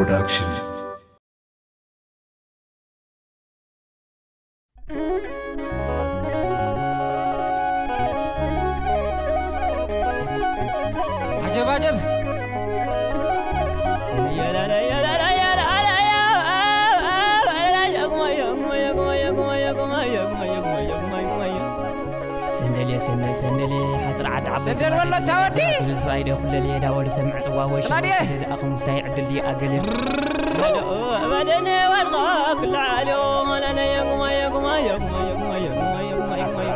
Production. ዓጀብ ዓጀብ። ሰንደልየ ሰንደል ሰንደልየ ሓፅር ዓዲ ዓባይ ሰንደል ወሎ ታወዲ። ትብል ሰብኣይ ደ ኩለልየ ዳወሉ ሰምዕ ፅዋ ወይ ሽሮ ጥላድየ። ስለ ደኣ ከምፍታይ ዕድል ድዩ ኣገለ። በደነ ወድቆ ክልዓልዮ መለለየ ጉማየ ጉማየ ጉማየ ጉማየ ጉማየ ጉማየ ጉማየ።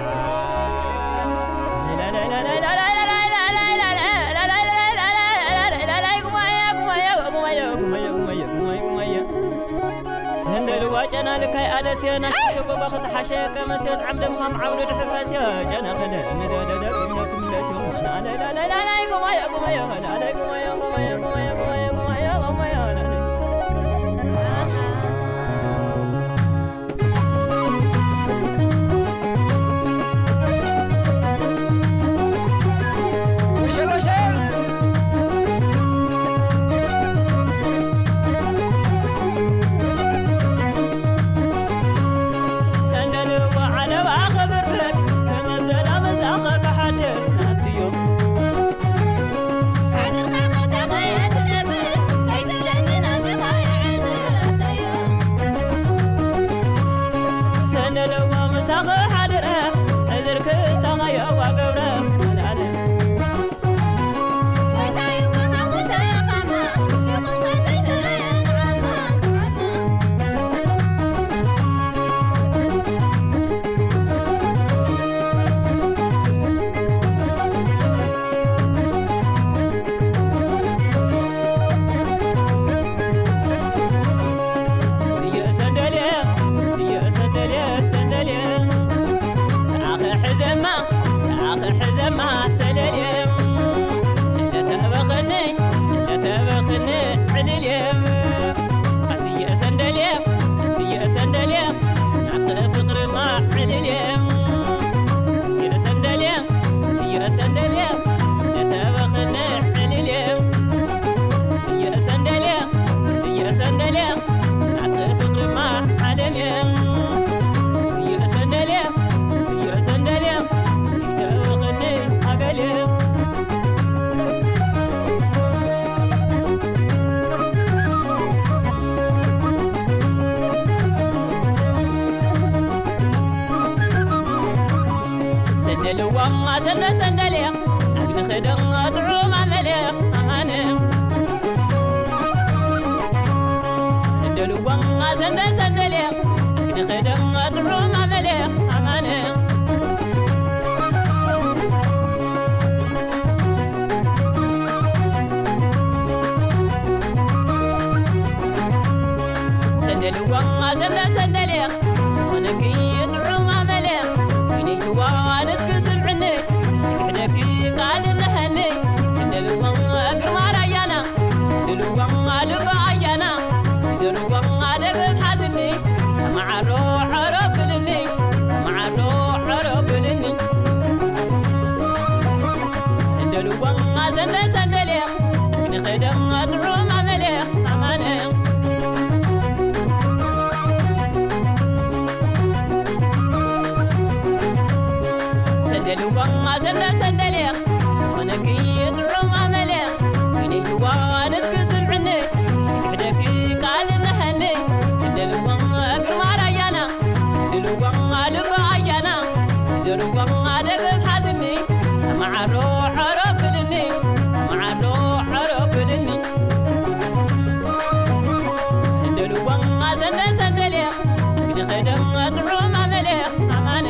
ሰንደል ዋጨና ልካይ ኣደስየ ናሽሸጎ በኽትሓሸ ቀመስዮ ዓምደምኻም ዓውዱ ድሕፈስዮ ጨነኸለ ምደደደ ክብሎ ክምለስዮ። ሰንደልዋ ዓለባ ክብርብር ክመዘላ ምሳኸ ክሓድር ናትዮ። ሰንደልዋ ምሳኸ ሓድረ ዕዝር ክታኸየዋ ገብረ ኣልኣለ። ሰንደልዋ ሰንደ ሰንደልየ ኣግኒ ክደን ጥዑም ኣመልየ ኣማነ። ሰንደልዋ ሰንደ ሰንደልየ ኣግኒ ክደን ጥዑም ኣመልየ ኣማነ። ሰንደልዋ ሰንደ ሰንደልየ ኾነኪ ጥዑም ኣመለ። ወይነይትዋ ንስኪ ስምዕኒ ክሕደኪ ቃል እነሀኒ። ሰንደልዋ ግርማ ራያና፣ ሰንደልዋ ልበ ኣያና። ወይዘርዋ ደገም ሓዝኒ ከመዓሮ ዐሮ ብልኒ፣ ከመዓሮ ዐሮ ብልኒ። ሰንደልዋ ሰንደ ሰንደልየ ንኸደም ጥዑም ኣመለ ኣማነ። ሰንደልዋ ሰንደ ሰንደልየ ኾነኪ ጥዑም ኣመለ። ወይነይትዋ ንስኪ ስምዕኒ ክሕደኪ ቃል እነሀኒ። ሰንደልዋ ግርማ ራያና፣ ሰንደልዋ ልበ ኣያና። ወይዘርዋ ደገም ሓዝኒ ከመዓሮ ዐሮ ብልኒ፣ ከመዓሮ ዐሮ ብልኒ። ሰንደልዋ ሰንደ ሰንደልየ ንኸደም ጥዑም ኣመለ ኣማነ።